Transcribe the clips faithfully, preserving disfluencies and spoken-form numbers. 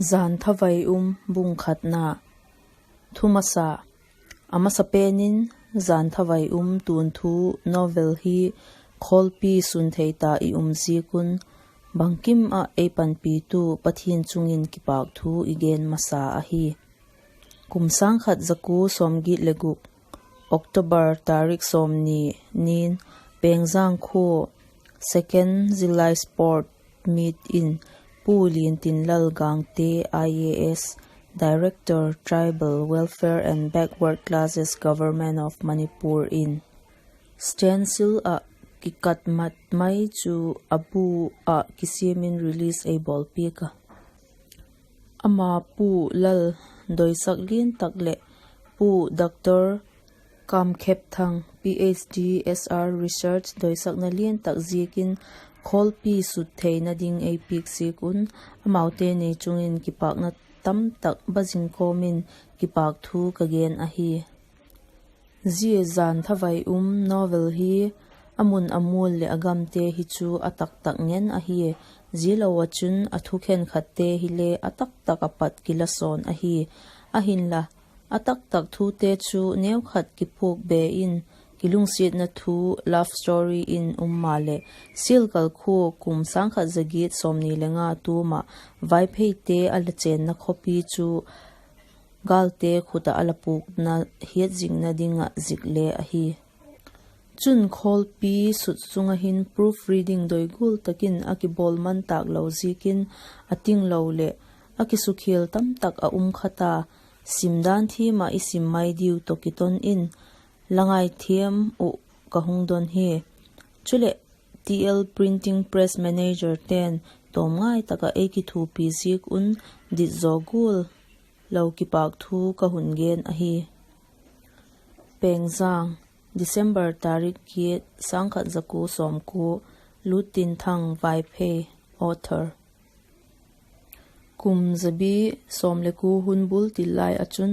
Zan thavai um bung khatna. Thumasa. A masapen in, zan thavai um tuanthu novel hi khawlpi sun thei ta i um ziak un, bangkim ah ei panpitu Pathian chung in kipâk thu i gen masa ahi. Kum sâng khat za kua sawmgiat leh guk, October tarik sawmni nin, Pengzang khua, Second Zillai Sport Meet in Pu Liantinlal Gangte, I A S, Director, Tribal Welfare and Backward Classes, Government of Manipur in stencil ah kikat mat mai chu a bu ah kisiam in release ei bawlpiak a. Ama Pu Lal doisak lian tak leh Pu Doctor Kamkhepthang, P H D, S R research doisakna lian tak ziakin khawlpi sut theina ding ei piak ziak un, amaute ni chung in kipâkna tamtak bazing kawm in kipâk thu ka gen ahi. Zia zan thavai um novel hi a mun a mual leh a gamte hi chu a taktak ngen ahi. Zialo ah chun a thu khenkhatte hile a taktak ah pat kila sawn ahi. Ahinla, a taktak thute chu neukhat kiphuak be in, kilungsiatna thu, love story in um maleh, Sialkal khua kum sâng khat za giat sawmni le nga tuam ah Vaipheite a la chênna khawpi chu gâlte khut ah a la pûkna hiatzingna ding ah zik le ahi. Chun khawlpi sut sung ah hin proof reading doi gual tak in a kibawl man tâk lo ziakin a tinglo leh a kisukhial tamtak a um kha ta. Simdan thiam ah i sim mai diu tawh kiton in la ngaithiam uh ka hung don hi. Chuleh, T L Printing Press Manager te'n tawm ngai tak ah ei kithuapi ziak un dit zaw gual lo kipâk thu ka hun gen ahi. Pengzang, December tarik giat, sâng khat za kua sawmkua, Luttinthang Vaiphei, author. Kum zabi sawm le kua hun bul til lai ah chun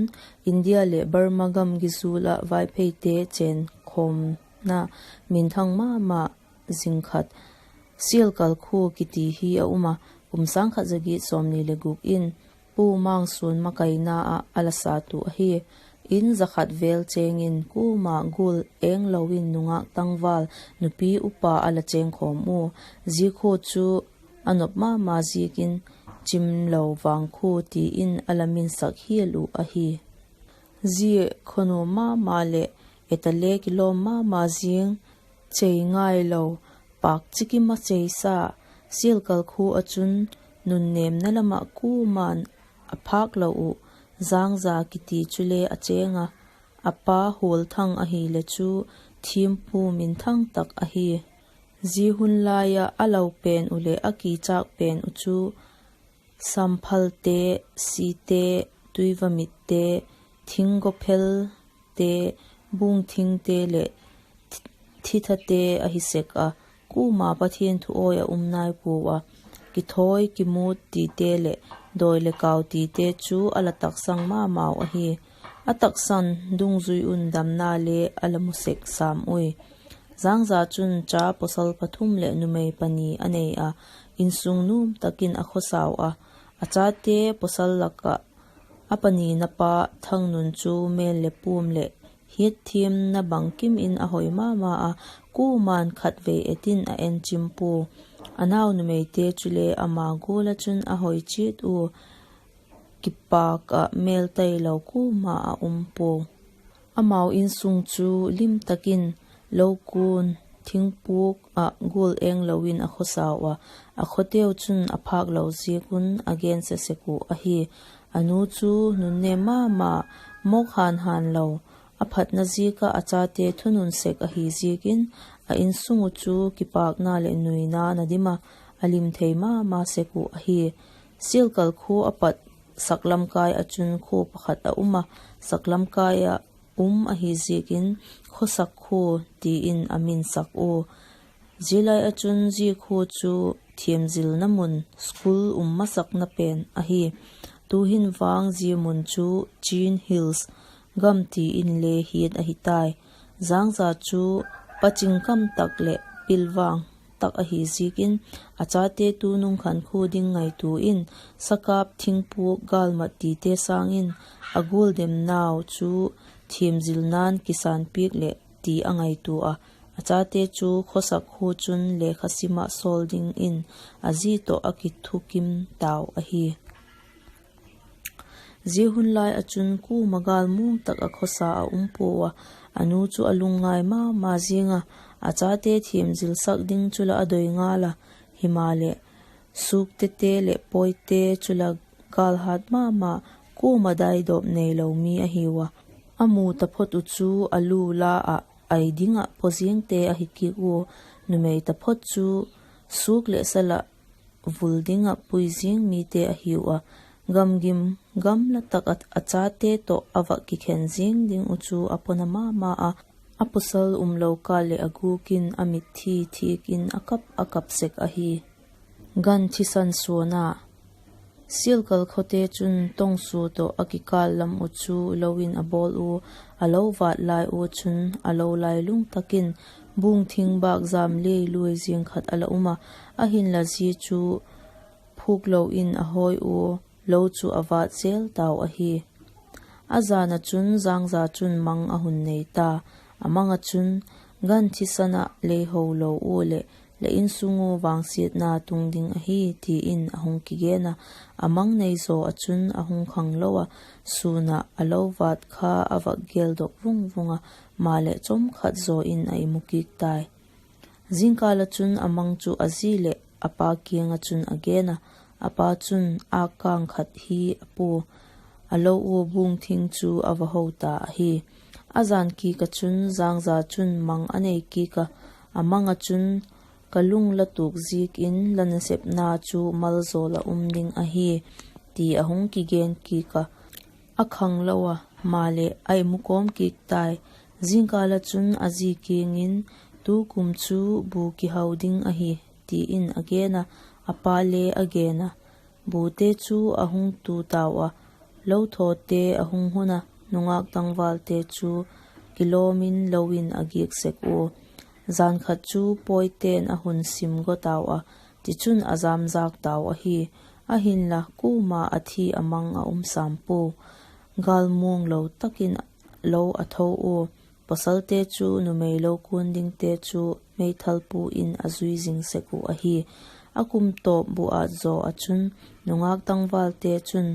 India leh Burma gam gizul ah Vaipheite chênkhawmna minthang ma ma zing khat Sialkal khua kiti hi a um a, kum sâng khat za giat sawmni le guk in Pu Mangsuan makaina ah a la sat uh ahi. In za khat vel chêng in kuama gual eng lo in nungâk tangval nupi upa a la chêngkhawm ua, zia khua chu a nop ma ma ziakin Chimlo Vangkhua ti in a la minsak hial uh ahi. Zia khawnuam ma ma leh et a le kilawm ma ma ziang, chei ngai lo, pâk chikim a cheisa Sialkal khua ah chun nunnêmna lam ah kuama'n a phâk lo uh Zangza kiti chule a chêng a, a pa Hualthang ahile chu thiampu minthang tak ahi. Zia hun lai ah a lo pen uh leh a kichâk pen uh chu Samphalte, Site, Tuivamitte, Thinggopheilte, Bungthingte leh Thithate ahi sek a, kuama Pathian thu awi ah um nai puau a, kithawi kimut tite leh dawi le kau tite chu a la taksang ma mau ahi. A taksan dungzui un damna le a la mu sek sam ui. Zangza chun cha pawsal pathum leh numei pani a nei a, insung nuam tak in a khawsau a, a chate pawsal lak ah a panina pa Thangnun chu mêl le puam leh hiatthiamna bangkim in a hoi ma ma a, kuama'n khatvei et in a enchim pua. A nau numeite chule ama gual ah chun a hoi chiat ua, kipâk ah mêl tailo kuama a um pua. Amau insung chu lim tak in lo kuan thingpuak ah gual eng lo in a khawsau a, a khawteu chun a phâk lo ziak un a gense sek uh ahi. A nu chu nunnêm ma ma, mawk hân hân lo, a phatna ziak ah a chate thunun sek ahi ziakin, a insung uh chu kipâkna leh nuina na dim a, a lim thei ma ma sek uh ahi. Sialkal khua a pat saklam kai ah chun khua pakhat a um a, saklam kai ah um ahi ziakin Khawsak khua ti in a minsak ua. Zia lai ah chun zia khua chu thiamzilna mun, school um masakna pen ahi. Tu'hin vang zia mun chu Chin Hills gam ti in le hiat ahi tai. Zangza chu Pachingkam tak leh Pilvang tak ahi ziak in, a chate tunung khankhua ding ngaitua in, sakâp, thingpuak, gâlmat tite sâng in a gual demnau chu thiamzilna'n kisânpiak leh ti a ngaitua a. A chate chu khawsak khua chun lekha sim ah sawl dingin a zi tawh a kithukim tau ahi. Zia hun lai ah chun kuama gâlmuang tak ah khawsa a um puau a, a nu chu a lungngai ma ma ziang a, a chate thiamzilsak ding chu la a doi ngal a, himaleh, suktete leh pawite chu la gâlhat ma ma, kuama daidawp neilo mi ahiu a. A mu taphot uh chu a lu la ah ai ding ah paw ziangte ahi kit ua, numei taphot chu suk leh sal ah vul ding ah pui ziang mite ahiu a. Gamgim gamla tak ah a chate tawh a vak kikhen ziang ding uh chu a pawna ma ma a, a pawsal umlo kâl leh a gûk in a mitthi thiak in a kap a kap sek ahi. Gan thisan suana. Sialkal khawte chun tongsua tawh a kikâl lam uh chu lo in a bawl ua, a lo vât lai ua chun a lo lailung tak in bungthing bâk zam liai luai ziang khat a la um a, ahinla zia chu phûk lo in a hawi ua, lo chu a vât zel tau ahi. A jan ah chun Jangza chun mang a hun nei ta. A mang ah chun, Gan thisan ah lei ho lo ua leh, la insung ua vangsiatna tung ding ahi, ti in a hung kigen a. A mang nei zaw ah chun a hung khanglo a, sûn ah a lo vât kha a vak geldok vung vung a, maleh chawm khat zaw in a imu kik tai. Zingkâl ah chun a mang chu a zi leh a pa kiang ah chun a gen a, a pa chun âk kâng khat hi a pua, a lo ua bungthing chu a va ho ta ahi. A jan kik ah chun Jangza chun mang a nei kik a, a mang ah chun, Ka lung la tuak ziak in la nasepna chu malzawl ah um ding ahi, ti a hung kigen kik a, a khanglo a, maleh a imu kawm kik tai. Zingkâl ah chun a zi kiang in, Tukum chu bu kihau ding ahi, ti in a gen a, a pa le a gen a. Bute chu a hung tu tau a, lo thawte a hung hun a, nungâk tangvalte chu kilawm in lo in a giak sek ua. Jan khat chu pawite'n a hun sim go tau a, tichun a jamjâk tau ahi. Ahinla kuama a thi a mang a um sam pua. Gâlmuang lo tak in lo a tho ua, pawsalte chu numei lo kuan dingte chu meithal pu in a zui zing sek uh ahi. A kum tawp bu ât zaw ah chun nungâk tangvalte chun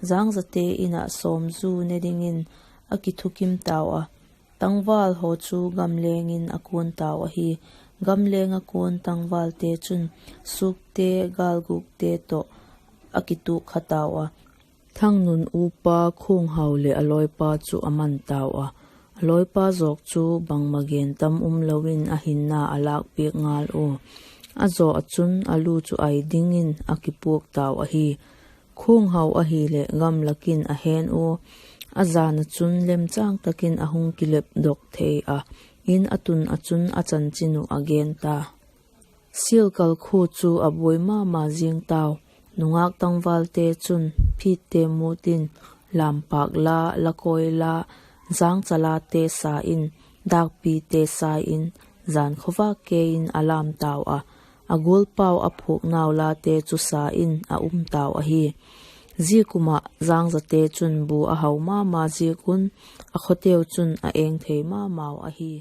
Jangzate in ah sawmzu ne dingin a kithukim tau a, tangval haw chu gamleng in a kuan tau ahi. Gamleng ah kuan tangvalte chun sukte, gâlgûkte tawh a kituak kha tau a, Thangnun upa Khuanghau leh a lawipa chu a man tau a. A lawipa zawk chu bangma gen tam umlo in a hinna a lâkpiak ngal ua. A zaw ah chun a lu chu ai dingin a kipuak tau ahi. Khuanghau ahileh gamlak in a hen ua, a jan ah chun lemchâng tak in a hung kilepdok thei a, in a tun ah chun a chanchin uh a gen ta. Sialkal khua chu a buai ma ma ziang tau. Nungâk tangvalte chun phitte mût in, lampâk la, lakawi la, jângcha late sa in, dâkpite sa in, jan khawvâk kei in a lam tau a, a gualpau a phuaknau late chu sa in a um tau ahi. Zia kum ah Jangzate chun bu a hau ma ma ziak un, a khawteu chun a eng thei ma mau ahi.